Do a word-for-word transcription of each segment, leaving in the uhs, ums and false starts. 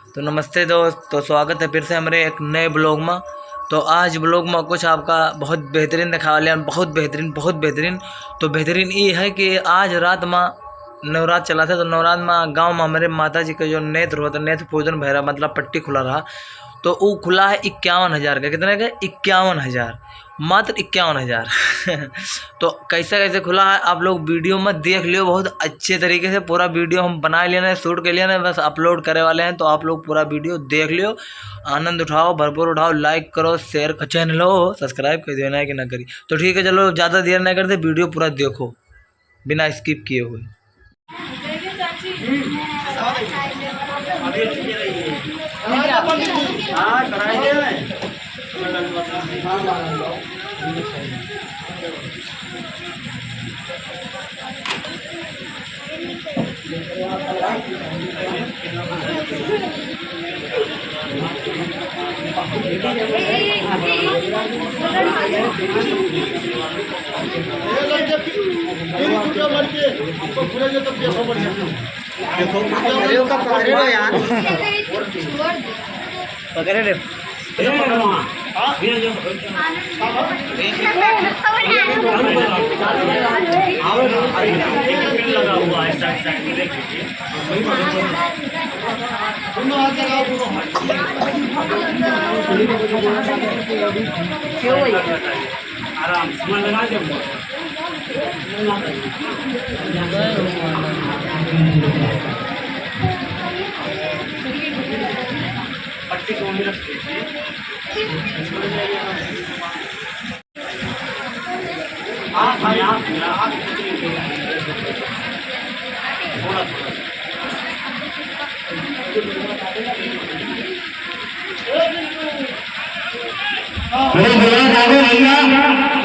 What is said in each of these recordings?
तो नमस्ते दोस्त, तो स्वागत है फिर से हमरे एक नए vlog मा। तो आज vlog मा कुछ आपका बहुत बेहतरीन देखावे वाले हैं, बहुत बेहतरीन, बहुत बेहतरीन। तो बेहतरीन ई है कि आज रात मा नवरात चला था, तो नवरात मा गाँव मा हमरे माता जी का जो नेत्र होता, नेत्र पूजन भैरा मतलब पट्टी खुला रहा, तो ऊ खुला है इक्यावन हजार का। कितने का? इक्यावन हजार, मात्र इक्यावन हजार। तो कैसे कैसे खुला है आप लोग video में देख लियो, बहुत अच्छे तरीके से पूरा video हम बना लिया ना, shoot कर लिया ना, बस upload करे वाले हैं। तो आप लोग पूरा video देख लियो, आनंद उठाओ, भरपूर उठाओ, like करो, share करो, channel हो subscribe कर दियो ना कि ना करी। तो ठीक है, चलो ज़्यादा देर ना करते, video पूरा देखो बिना skip किए हुए। पकड़े रे। अरे भैया, जागो भैया,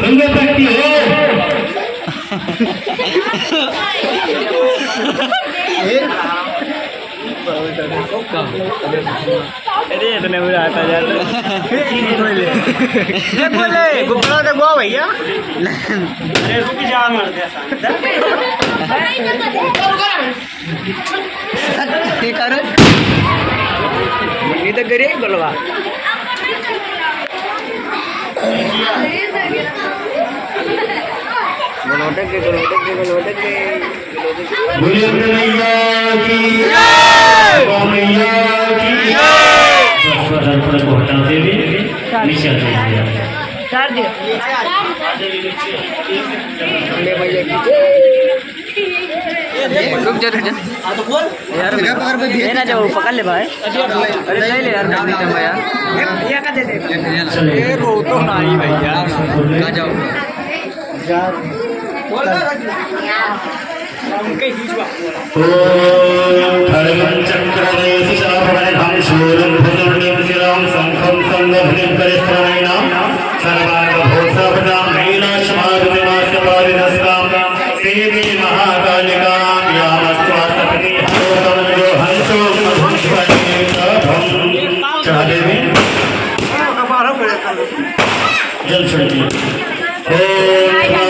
भैया शक्ति हो। अरे इतने बुरा आता जाता। ये बोले, गुब्बारा तो गो भैया। अरे रुक जा, मर गया। ये करो। ये तो गरीब बोलवा। बोलो डगे, बोलो डगे, बोलो डगे। बोलिए अपने मैया की, जय। मैया की, जय। वस्त्र अर्पण को हटाते हुए नीचे आ जाइए। कर दियो। ले भैया की जय। रुक जा, रुक जा। यार, ये ना जाओ, पकड़ ले भाई। अरे ले ले यार, मैं भी दूंगा यार। ये रो तो नहीं भैया। कहाँ जाओ? ओम खड्गं चक्रं चापहस्तम् शूलं खड्गं शंखं संदधति करस्थ। सर्वाङ्गभूषाभृतां नीलाक्षमादिमास्य पारिदस्तां देवी महाकालिकां यामस्त्वात्तपति हंसो हंसो हंसो। चढ़ा देवी। जल छिड़की। ओम